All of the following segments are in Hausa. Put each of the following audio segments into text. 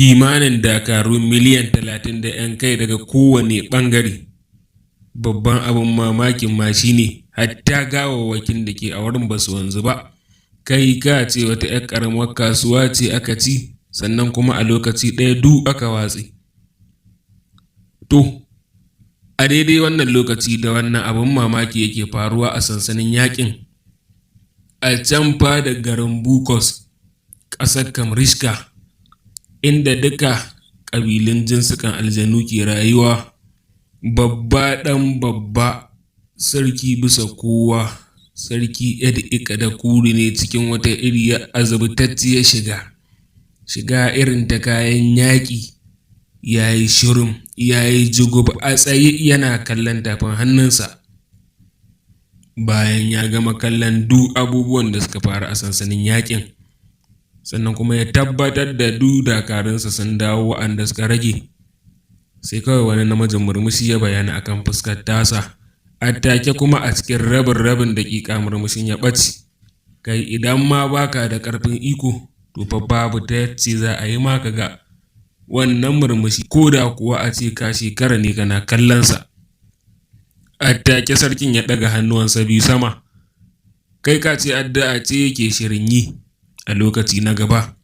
Kimanin dakaru miliyan 30 da 'yan kai daga kowane ɓangare. Babban abin mamakin ma shi ne hatta gawawwakin da ke a wurin ba su wanzu ba, kai ka ce wata 'yar ƙaramar kasuwa ce aka ci sannan kuma a lokaci ɗaya duk aka watse. To, a daidai wannan lokaci da wannan abin mamaki yake faruwa a sansanin yaƙin, a can fadar garin Bukos, ƙasar Kamrishka, inda duka ƙabilun jinsukan aljanu ke rayuwa, babba ɗan babba, sarki bisa kowa, Sarki Ed da Kuri ne cikin wata iriyar azabtacciyar shiga, shiga irin ta kayan yaƙi, ya yi shirum, ya yi jigub a tsaye yana kallon tafin hannunsa. Bayan ya gama kallon duk abubuwan da suka faru a sansanin yaƙin, sannan kuma ya tabbatar da duk dakarunsa sun dawo wa'anda suka rage, sai kawai wani namijin murmushi ya bayyana akan fuskar tasa. A take kuma a cikin rabin rabin daƙiƙa murmushin ya ɓace. Kai, idan ma baka da ƙarfin iko, to fa babu ta yacce za a yi ma ka ga wannan murmushi, ko da kuwa a ce ka shekara ne kana kallonsa. A take sarkin ya ɗaga hannuwansa biyu sama, kai ka ce addu'a ce yake shirin yi a lokaci na gaba.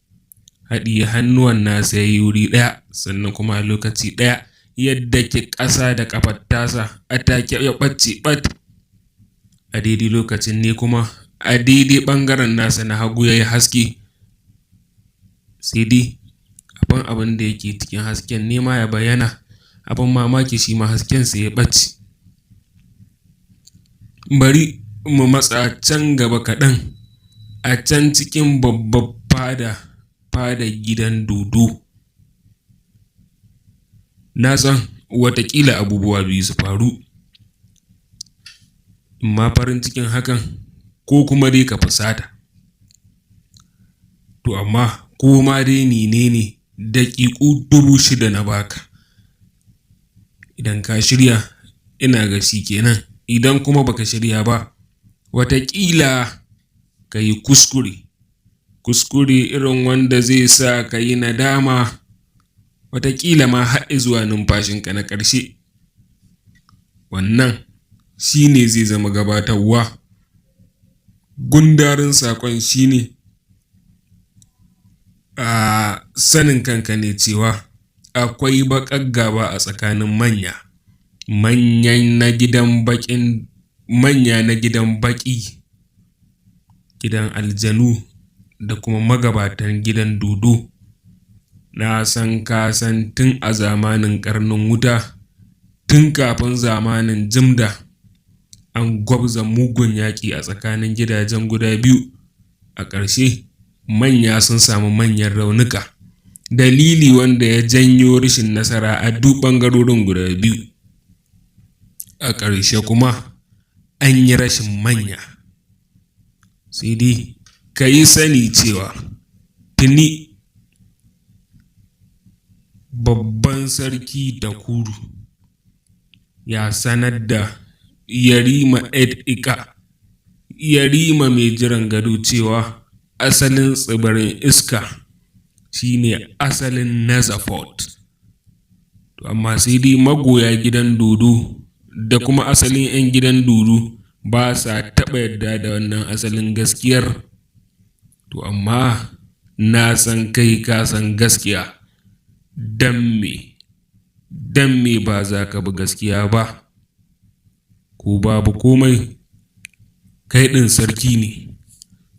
Haɗiye hannuwan nasa ya yi wuri ɗaya, sannan kuma a lokaci ɗaya ya daki ƙasa da ƙafar tasa, a take ya ɓace ɓat. A daidai lokacin ne kuma a daidai ɓangaren nasa na hagu ya yi haske, sai dai abin abin da yake cikin hasken nema ya bayyana, abin mamaki shi ma hasken sai ya ɓace. Bari mu matsa can gaba kaɗan, a can cikin babbar fada, fadar gidan dodo. Na san wataƙila abubuwa biyu su faru, imma farin cikin hakan ko kuma dai ka fusata. To amma ko ma dai menene, daƙiƙu 6,000 na baka. Idan ka shirya, ina ga shi kenan, idan kuma baka shirya ba, wataƙila ka yi kuskure, kuskure irin wanda zai sa ka yi nadama, wataƙila ma har zuwa numfashinka na ƙarshe. Wannan shi ne zai zama gabatarwa. Gundarin saƙon shi ne a sanin kanka ne cewa akwai baƙar gaba a tsakanin manya, manyan na gidan baƙin, manya na gidan baƙi, gidan aljanu da kuma magabatan gidan dodo. Na san ka san tun a zamanin ƙarnin wuta, tun kafin zamanin jimda, an gwabza mugun yaƙi a tsakanin gidajen guda biyu. A ƙarshe manya sun samu manyan raunuka, dalili wanda ya janyo rashin nasara a duk ɓangarorin guda biyu. A ƙarshe kuma an yi rashin manya. Sai dai ka yi sani cewa tuni babban sarki Takuru ya sanar da Yarima Ed Ika, Yarima mai jiran gado, cewa asalin tsibirin iska shine asalin Nazafort. To amma sai dai magoya gidan dodo da kuma asalin 'yan gidan dodo ba sa taɓa yarda da wannan asalin gaskiyar. To amma na san kai ka san gaskiya. Dan me, dan me ba za ka bi gaskiya ba? Ko babu komai, kai ɗin sarki ne,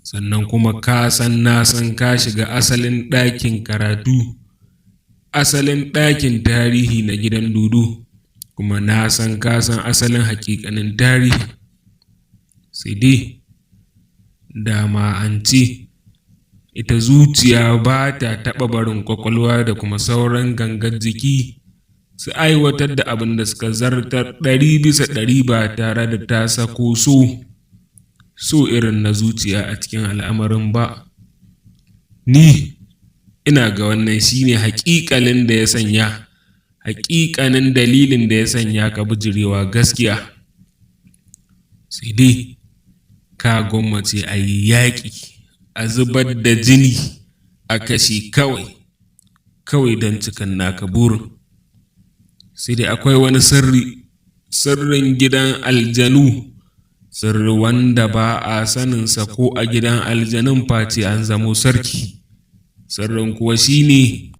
sannan kuma ka san na san ka shiga asalin ɗakin karatu, asalin ɗakin tarihi na gidan dodo, kuma na san ka san asalin haƙiƙanin tarihi. Sai dai dama an ce ita zuciya ba ta taɓa barin ƙwaƙwalwa da kuma sauran gangar jiki su aiwatar da abin da suka zartar 100% ba tare da ta sako so so irin na zuciya a cikin al'amarin ba. Ni ina ga wannan shine haƙiƙanin da ya sanya, haƙiƙanin dalilin da ya sanya ka bijirewa gaskiya. Sai dai ka gwammace a yi yaƙi, a zubar da jini, a kashe kawai. kawai don cikan naka burin. Sai dai akwai wani sirri, sirrin gidan aljanu, sirri wanda ba a saninsa ko a gidan aljanun face an zamo sarki. Sirrin kuwa shine